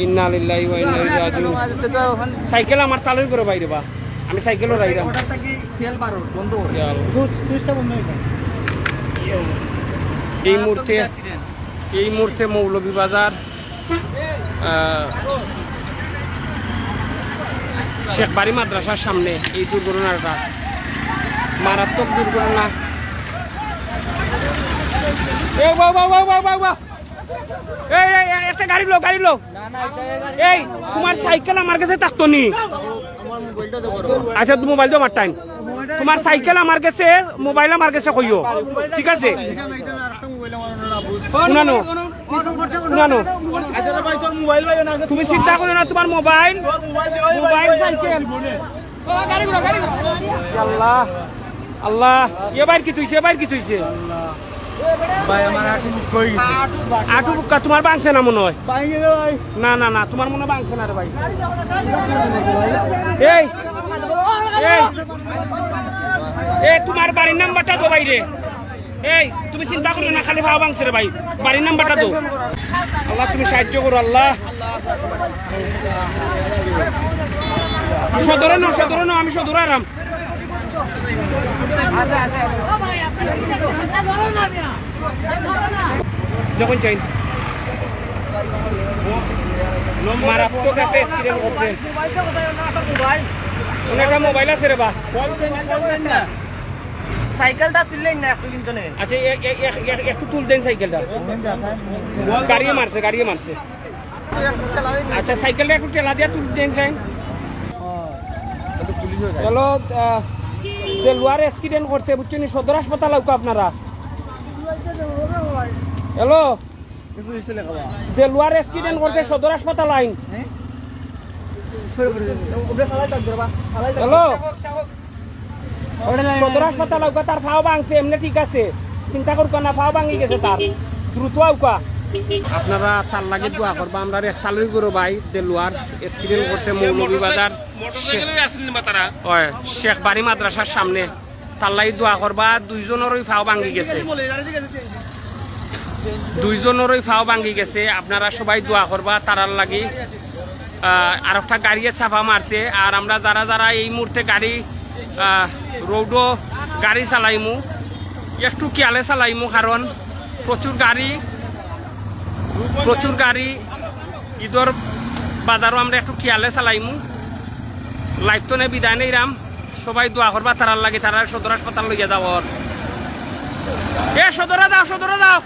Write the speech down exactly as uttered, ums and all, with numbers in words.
ইন্না লিল্লাহি ওয়া ইন্না ইলাইহি রাজিউন। সাইকেল আমার তালই করে বাইরে বা, আমি সাইকেলও যাইরাম। মোটর থাকি তেল বারো, বন্ধ করে। ইয়া আল্লাহ। সুইচটা বন্ধ হয়ে গেল। এই মুহূর্তে, এই মুহূর্তে মৌলভীবাজার, আহ, শেখ বাড়ি মাদ্রাসার সামনে এই দুর্ঘটনাটা, মারাত্মক দুর্ঘটনা। এ বাবা, বাবা, বাবা, বাবা। এই, এই, এই, একটা গাড়ি লো, গাড়ি লো। এই, তোমার সাইকেল আমার গেছে থাকতো নি। আচ্ছা, তুমি মোবাইল দাও আমার টাইম। তোমার সাইকেল আমার গেছে, মোবাইল আমার গেছে কইও, ঠিক আছে? শুনানো, শুনানো। তুমি চিন্তা করো না, তোমার মোবাইল, মোবাইল, সাইকেল। আল্লাহ, আল্লাহ, এ বাইর কি তুইছে, এ বাইর কি তুইছে? ভাই, আমার আটু বুক হয়ে গেছে। আটু বুক্কা তোমার ভাঙছে না মনে হয়। ভাঙে গেল ভাই। না, না, না, তোমার মনে হয় ভাঙছে না রে ভাই। এই, এই, এই, তোমার বাড়ির নাম্বারটা দো বাইরে। এই, তুমি চিন্তা করো না, খালি ভাও ভাঙছে রে ভাই। বাড়ির নাম্বারটা দো। আল্লাহ, তুমি সাহায্য করো, আল্লাহ। সদরে নাও, সদরে নাও, আমি সদরে আরাম। যখন চাই। মারাত্মক একটা অ্যাক্সিডেন্ট করছে। ওনার একটা মোবাইল আছে রে বা। সাইকেলটা তুললেন না একটু কিন্তু নে। আচ্ছা, এ-, এ-, এ-, এ-, একটু তুল দেন সাইকেলটা। গাড়িয়ে মারছে, গাড়িয়ে মারছে। আচ্ছা, সাইকেলটা একটু ঠেলা দিয়া তুল দেন চাই। হ্যালো, আহ, দেলোয়ার অ্যাক্সিডেন্ট করছে, বুঝছেন নি? সদর হাসপাতাল আউকা আপনারা। হ্যালো, দেলোয়ার অ্যাক্সিডেন্ট করছে, সদর হাসপাতাল আইন। হ্যালো, সদর হাসপাতাল আউকা, তার ফাও ভাঙছে, এমনি ঠিক আছে, চিন্তা করুক না, ফাও ভাঙি গেছে তার, দ্রুত আউকা। আপনারা তার লাগি দোয়া করবা, আমরা রেস্তালই করো ভাই, দেলোয়ার অ্যাক্সিডেন্ট করছে মৌলভীবাজার। মোটরসাইকেলে আসেন না তারা। ওই শেখ বাড়ি মাদ্রাসার সামনে, তার লাগি দোয়া করবা। দুইজনরই ফাও ভাঙি গেছে, দুইজনরই ফাও ভাঙি গেছে। আপনারা সবাই দোয়া করবা তারার লাগি। আহ, আর একটা গাড়িয়ে চাপা মারছে। আর আমরা যারা যারা এই মুহূর্তে গাড়ি, আহ, রোডও গাড়ি চালাইমু, একটু খেয়ালে চালাইমু, কারণ প্রচুর গাড়ি, প্রচুর গাড়ি। ঈদর বাজারও আমরা একটু খেয়ালে চালাইমু। লাইভ তো নে বিদায় নেইরাম। সবাই দোয়া করবা তারার লাগি, তারার সদর হাসপাতাল লইয়া যাওয়ার। এ সদরে যাও, সদরে যাও।